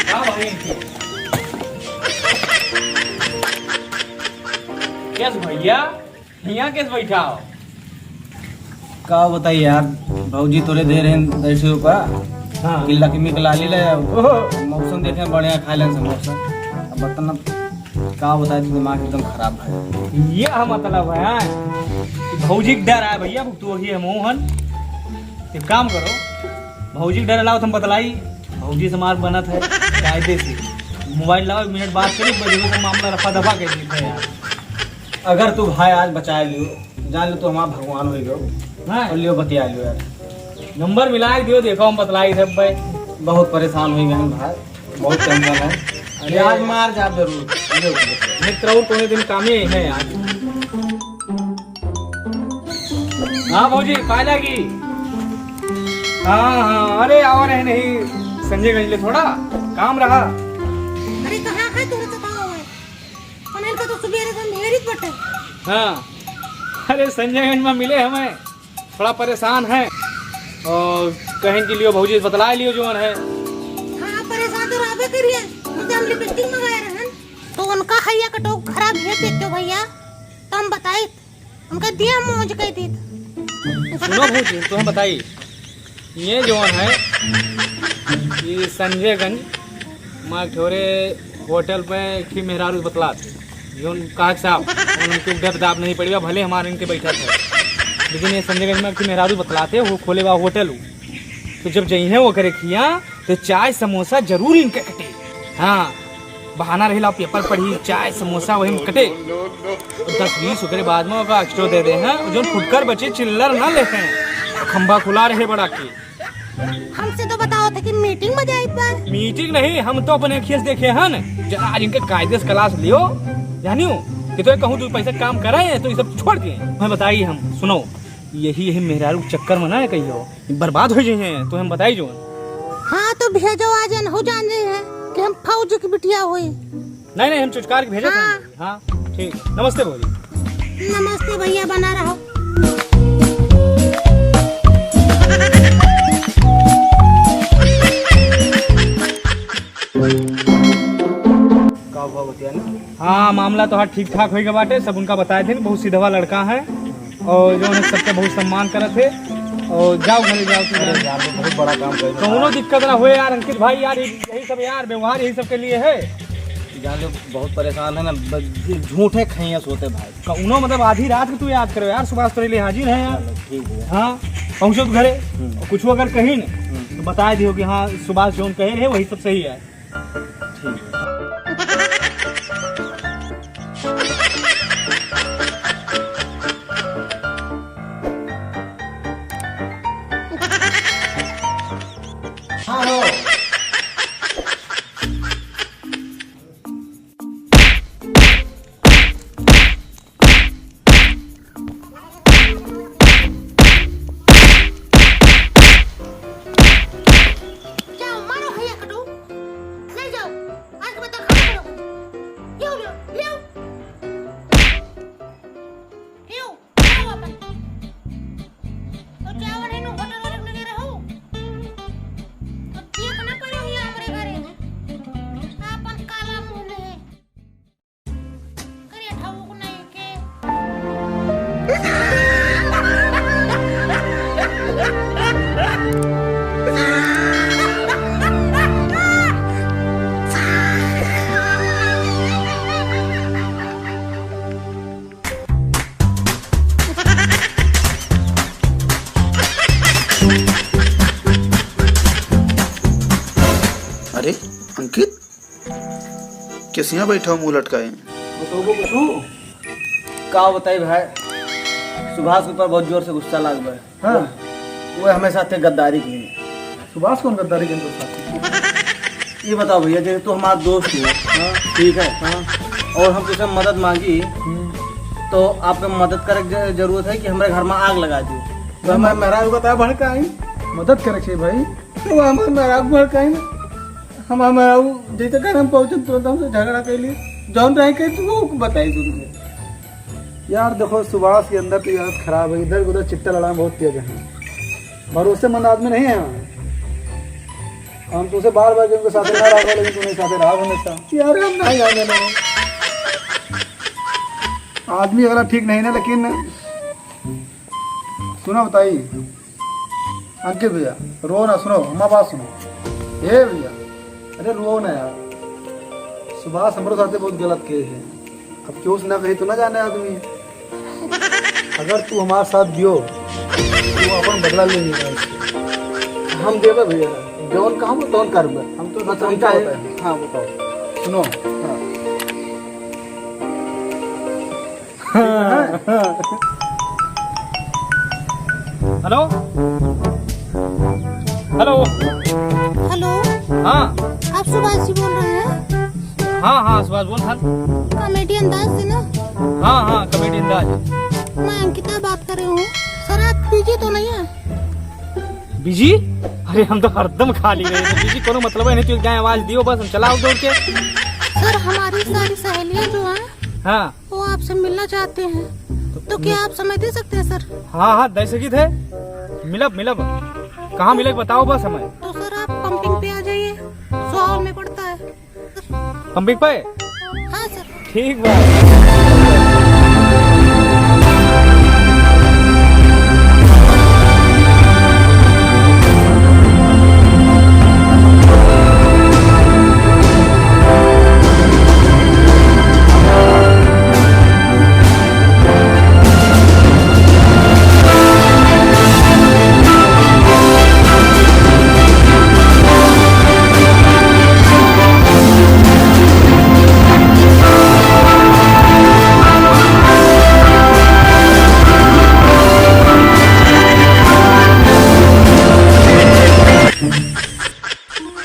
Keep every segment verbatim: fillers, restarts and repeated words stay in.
का भाई? केस भैया, हियाँ केस बैठा हो? का बताई यार, भौजी तोरे दे रहे हैं दस रुपया। हाँ। कि लक्ष्मी के लाली ले आओ। ओहो। मौसम देखे बढ़िया, खा लें समोसा। अब बर्तन का बताए, तो दिमाग एकदम खराब है। ये हम मतलब है, हाँ? कि भौजी के डर आए भैया, भुगतू वही हम हन। एक काम करो, भौजी के डर लाओ, तुम बतलाई, भौजी से मार बनत है कायदे से। मोबाइल लाओ, एक मिनट बात करी, बजरो का मामला रफा दफा कर देते हैं यार। अगर तू भाई आज बचा लियो, जान लो तू हमारा भगवान हो गयो। हाँ। और लियो बतिया लियो यार। नंबर मिला के दियो, देखो हम बतलाई थे भाई। बहुत परेशान हो गए हैं भाई। बहुत टेंशन है। अरे। ये आज मार जाब जरूर। मित्र और कोने दिन काम ही है यार। हाँ भौजी, पाए लागी। हाँ, हाँ, अरे आओ रहे नहीं, संजय गंज ले थोड़ा काम रहा। अरे कहाँ है तोरे तो कहाँ है? पनीर का तो सुबेरे से हम हेरित बटे। हाँ, अरे संजय गंज में मिले हमें। थोड़ा परेशान है और कहें कि लियो भौजी बतला लियो जोन है। हाँ, परेशान तो रहबे करिए, मुझे हम लिपस्टिक मंगाए रहन। तो उनका हैया कटो खराब है देख के भैया, तो हम बताई, उनका दिया मौज कह दी। सुनो भौजी, तो हम बताई, ये जोन है, ये संजयगंज मा एक ठोरे होटल पे एक ठे मेहरारू बतलात है। जौन कहा कि साहब, उनके उड्डा दाब नहीं पड़ी बा, भले हमारे इनके बैठा थे। लेकिन ये संजयगंज मा एक ठे मेहरारू बतलात है, वो खोले बा होटल हूँ। तो जब जइहे वो करे खिया, तो चाय समोसा जरूर इनके कटे। हाँ, बहाना रहेला, पेपर पढ़ी, चाय समोसा वही में कटे। दस बीस ओकरे बाद में ओका एक्स्ट्रा दे दे हैं, जौन फुटकर बचे चिल्लर ना लेते हैं। खंबा खुला रहे बड़ा के। हमसे तो बताओ थे कि मीटिंग में जाइत बा। मीटिंग नहीं, हम तो अपने अखिया से देखे हन। जरा आज इनके कायदे से क्लास लियो, जानियो कि तो कहूँ दो पैसा काम करे तो ये सब छोड़ के हमें बताई। हम सुनो, यही यही मेहरारू के चक्कर में ना कहियो बर्बाद हो जाइए, तो हम बताई जो। हाँ तो भेजो, आज एनहु जान रही है कि हम फौज की बिटिया हुई। नहीं नहीं, हम चुचकार के भेजे हाँ। थे। हाँ ठीक, नमस्ते भौजी। नमस्ते भैया, बना रहो। का हुआ बतिया ना? हाँ, मामला तो हर ठीक ठाक होई के बाटे, सब उनका बताए थे, बहुत सीधवा लड़का है और जो है सबके बहुत सम्मान करत है। और जाओ घरे जाओ तुम। अरे यार, वो बहुत बड़ा काम कर दिया। कौनो दिक्कत ना होए यार अंकित भाई, यार यही सब यार व्यवहार यही सब के लिए है। जान लो बहुत परेशान है ना, ब-, झूठे खैया सोते भाई। कौनो मतलब आधी रात के तू याद करो यार, सुभाष तेरे लिए हाजिर है यार। चलो, ठीक है। हाँ, पहुँचो तो घरे। हम्म। और कुछ अगर कही ना हम्म। तो बता दियो कि हाँ सुभाष जोन कहे रहे वही सब सही है। ठीक है। हाँ, हो। जाओ, मारो भैया कटू। नहीं जाओ, आज के बाद तो खाना पड़ो। यो, यो, यो। यो, जाओ अपन। और जाओ रे, नु होटल वाले के लगे रहो। अब ये खाना पड़ो ही हमरे घरे। आपन काला मुंह ले। करे ठाऊ को नहीं के। अरे अंकित, कैसे यहाँ बैठा हो मुंह लटकाए? बतौबो कुछू? का बताई भाई, सुभाष के ऊपर बहुत जोर से गुस्सा लाग बा। हाँ। वो हमें साथे गद्दारी की। सुभाष कौन गद्दारी के साथ? ये बताओ भैया, जैसे तू हमारा दोस्त हो, हाँ। ठीक है? हाँ। और हम तुझसे मदद मांगी, हम्म। तो आपका मदद करे के ज-, जरूरत है कि हमारे घर में आग लगा दी। तो हमारे मेहरारू का भड़काई। मदद करे के चाहिए भाई। तो हमारे मेहरारू भड़काई ना। हम, हम, हम जैसे घर हम पहुँचे, तुरंत हमसे झगड़ा कर लिए। जौन रहे के, तू वो बताई तुमको। यार देखो, सुभाष के अंदर तो ये आदत खराब है, इधर उधर चिट्टा लड़ाना बहुत तेज है। भरोसेमंद आदमी नहीं है। हम तुमसे बार बार उनके साथ ना रहो, लेकिन तुमने साथ रहा हमेशा। यार हम नहीं जाने लगे। आदमी अगला ठीक नहीं ना, लेकिन सुनो बताई, अंकित भैया, रो ना, सुनो, हमार बात सुनो। हे भैया, अरे रो ना यार, सुभाष हमरो साथे बहुत गलत किए है। अब केहू से ना कही तो ना जाने आदमी। अगर तू हमार साथ दियो, तो अपन बदला ले लेगा इससे। हम देबे भैया, जौन कहबो तौन करबे। हम तो बस सच्चाई हमका बताए। हाँ, बताओ। सुनो। हाँ। हेलो। हेलो। हेलो। हाँ। आप सुभाष जी बोल रहे हैं? हाँ, हाँ, सुभाष बोल सर। कॉमेडी अंदाज से ना? हाँ, हाँ, कॉमेडी अंदाज। मैं अंकिता बात कर रही हूँ। सर, आप बिजी तो नहीं है? बिजी? अरे, हम तो हरदम खाली रहे। बिजी कोनो मतलब है नहीं, तू एक जाए आवाज दियो, बस हम चला आओ दौड़ के। सर, हमारी सारी सहेलियाँ जो हैं, हाँ। वो आपसे मिलना चाहते हैं, तो क्या आप समय दे सकते हैं सर? हाँ, हाँ, दे सकित है, मिलब, मिलब। कहाँ मिले बताओ बस हमें। तो सर आप पंपिंग पे आ जाइए, सौ में पड़ता है। पंपिंग पे? हाँ सर। ठीक बा।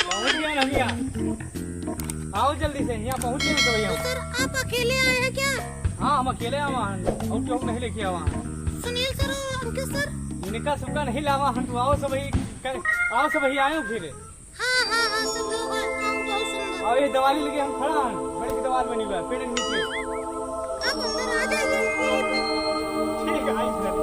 पहुँच गया ना भैया। आओ जल्दी से, यहाँ पहुँच गए तो भैया। तो सर, आप अकेले आए हैं क्या? हाँ, हम अकेले आवा हन, और केहू नहीं लेके आवा हन। सुनील सर और अंकित सर? इनका सबका नहीं लावा हन, तो आओ सब ही कर, आओ सब ही आयो फिर। हाँ, हाँ, हाँ, सब लोग हैं, आओ, बहुत सुंदर। और ये दिवाली लगे हम खड़ा हन, बड़े की दिवाल बनी हुआ है, पेड़ के नीचे। आप अंदर आ जाइए। ठीक है, आई फिर।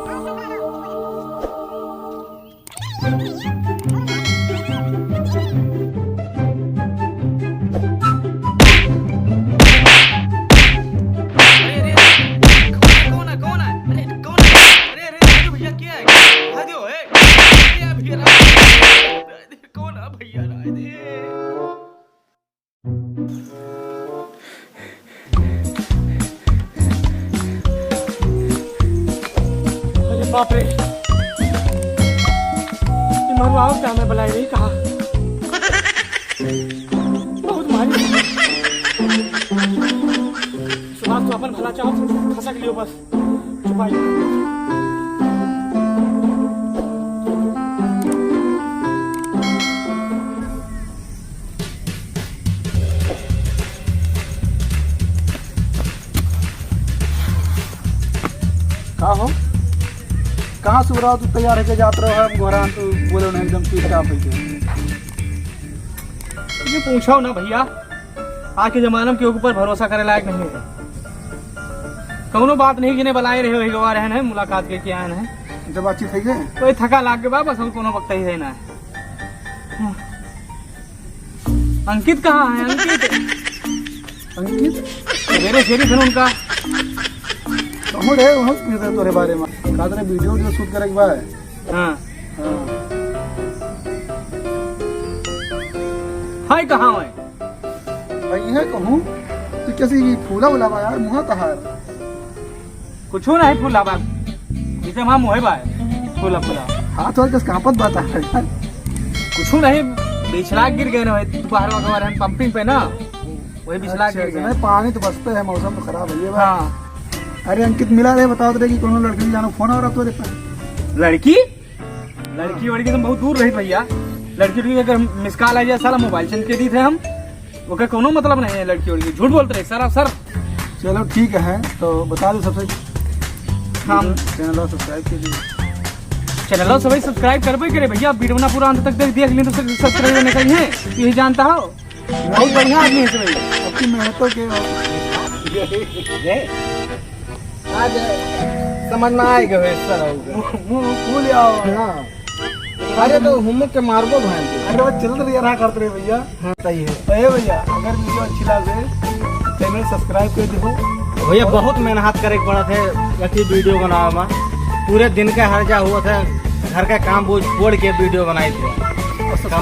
अरे, अरे, अरे, कौन है, कौन है? अरे, कौन है? अरे, अरे, अरे, भैया, क्या है? कहाँ दियो, ए? अरे, भैया, कौन है भैया, राय दे? अरे बाप रे, ये मरुआ और क्या मैं बुलाई रही कहा? बहुत मारी। सुभाष तो अपन भला चाहो, खसक लियो बस। चुपाई। का हो? कहाँ से रहो तू, तैयार होके जात रहो, हम घोरान तू बोलो ना, एकदम चुपचाप होके। ये पूछो ना भैया, आज के जमाना में केहू के ऊपर भरोसा करे लायक नहीं है। कौनो बात नहीं, जिन्हें बुलाए रहे, वही गवा रहे हैं, मुलाकात के किया है। जब बातचीत है ये? कोई थका लाग के बा, बस हम कोनो वक्त ही है ना। अंकित कहाँ है, अंकित? अंकित? सवेरे शेरी थे उनका। कहूँ रहे, उन्होंने पूछा तोरे बारे में। कहा तूने वीडियो, वीडियो शूट करे के बाद। हाँ। हाँ। हाय, कहाँ है? भाई, यह कहूँ, तू कैसे ये फूला उला बा यार, मुँह तहार। कुछू नहीं फूला बा, इसे वहाँ मुँहे बा, फूला फूला। हाथ और कस कांपत बात है यार। कुछू नहीं, बिछला गिर गए ना भाई, दोपहर में हमारे हम पंपिंग पे ना, वही बिछला अच्छा, गिर गए। नहीं, पानी तो बरसते है, मौसम तो खराब है ये बात। हाँ। अरे अंकित, मिला रहे, बताओ तो कि कोनो लड़की जानो, फोन आ रहा तोरे पे। लड़की? लड़की वड़की से हम बहुत दूर रही भैया। लड़की वड़की अगर मिस कॉल आ जाए, साला मोबाइल चेंज कर दी थे हम। ओकर कोनो मतलब नहीं है लड़की वड़की, झूठ बोलते रहे सर, आप सर। चलो ठीक है, तो बता दो सबसे। हाँ। चैनल सब्सक्राइब कीजिए। चैनल सभी सब्सक्राइब करबे करे भैया, वीडियो ना पूरा अंत तक देख दिया, अगले तो सब्सक्राइब नहीं करिए, यही जानता हो। बहुत बढ़िया आदमी है भाई। अपनी मेहनतों के। आज समझ में आए गए सर। मुंह, मुंह फूल आओ। हाँ। अरे तो हुमुक के मारबो भाई। अरे वो चल रही है, रहा करते रहे भैया। हाँ, सही है। अरे भैया, अगर वीडियो अच्छी लागे, चैनल सब्सक्राइब कर दो। भैया, बहुत मेहनत करे के पड़त है, अथी वीडियो बनावे में। पूरे दिन का हर्जा हुआ था, घर का काम बोझ छोड़ के वीडियो बनाई थे। और सब्सक्राइब